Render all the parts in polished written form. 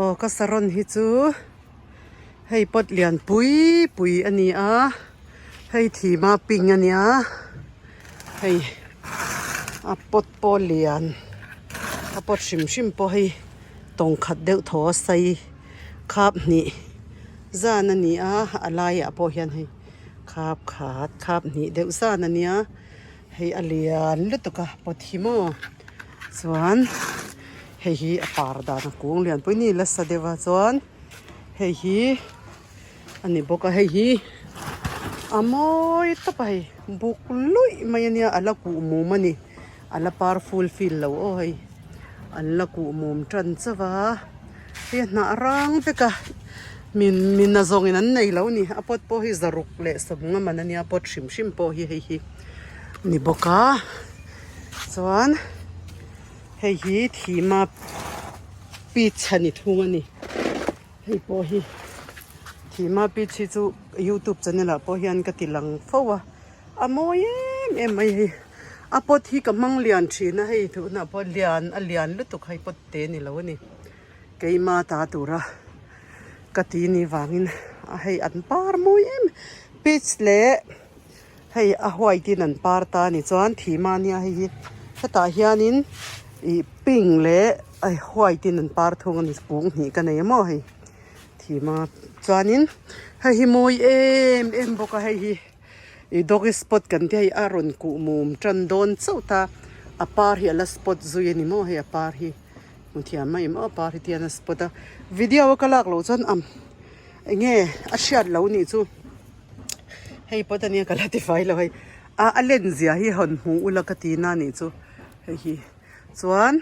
Aw ka saron hi chu hei pot lian pui pui a ni a hei thima pink a nia hei a pot pawh lian a pot hrim hrim pawh hei tawng khat deuh thaw a sei khap hnih zan a ni a a laiah pawh hian hei khap khat khap hnih deuh zan a nia hei a lian lutuk a pot hi maw chuan hei hi a par dan a kung lian pui ni nasa deuh a chuan hei hi a ni bawk a hei hi a mawi tawp a hei buk luih mai a nia a la kuh mum a ni a la par full fill lo aw hei an la kuh mum tan chauh a hei a hnah rang vek a min min a zawngin an nei lo a ni a pot pawh hi zaruk leh sawmnga man a nia pot hrim hrim pawh hi hei hi a ni bawk a chuan hei hi thima peach a ni thung a ni. Hei pawh hi thima peach hi chu youtube channel ah pawh hian ka ti lang fo a a mawi em em mai hei a pot hi ka hmang lian thin a hei tunah pawh lian a lian lutuk hei pot te ni lo a ni keima ta tura ka ti ni vangin a hei an par mawi em peach leh hei a white in an par ta a ni chuan thima nia hei hi hetah hianin ih pink leh white in an par thung a ni kung hnih ka nei a maw hei thima chuanin hei hi mawi em em bawk a hei hi ih doggy spot kan tih a hei a rawn kuh mum tan dawn chauh ta a par hi a la spot zui a ni maw hei a par hi hmu thiam mai maw a par hi tian a spot a video a ka lak loh chuan am eng nge a hriat loh nih chu. Hei pawt ania ka la ti fai lo hei a a len zia hi hawn hmu ula ka ti na nih chu hei hi chuan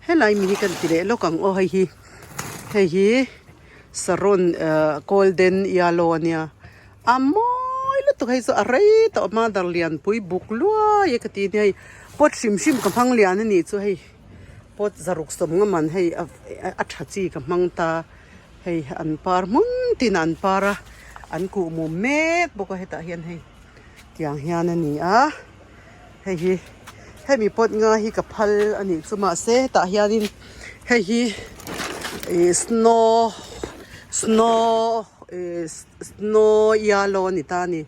helai mi hi kan ti leh lawk ang aw hei hi hei hi saron ah golden yellow ania a mawi lutuk hei chu a rei tawh a mother lianpui buk luai a ka ti nia hei pot hrim hrim ka hmang lian a nih chu hei pot zaruk sawm nga man hei a tha chi ka hmang ta. Hei an par hmun tin an par a an kuh mum mek bawk a hetah hian hei tiang hian a ni a hei hi hemi pot nga hi ka phal a nih chu mahse hetah hianin hei hi ih snow snow ih snow yellow a ni ta a ni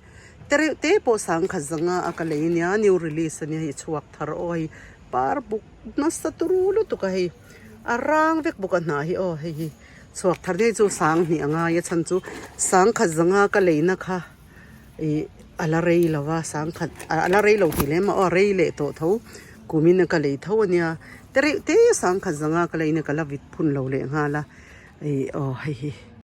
te reuh te pawh sangkhat zanga a ka lei nia new release a nia hei chhuak thar aw hei par buk nasa turu lutuk a hei. A rang vek bawk a hna hi aw hei hi chhuak thar nei chu sang hnih a ngai a chhan chu sangkhat zanga ka leina kha ih a la rei lo va sangkhat a la rei lo tih lem a aw a rei leh tawh tho kumin a ka lei tho a nia te reuh te sangkhat zanga ka leina ka la vit phun lo leh nghal a ih aw hei hi.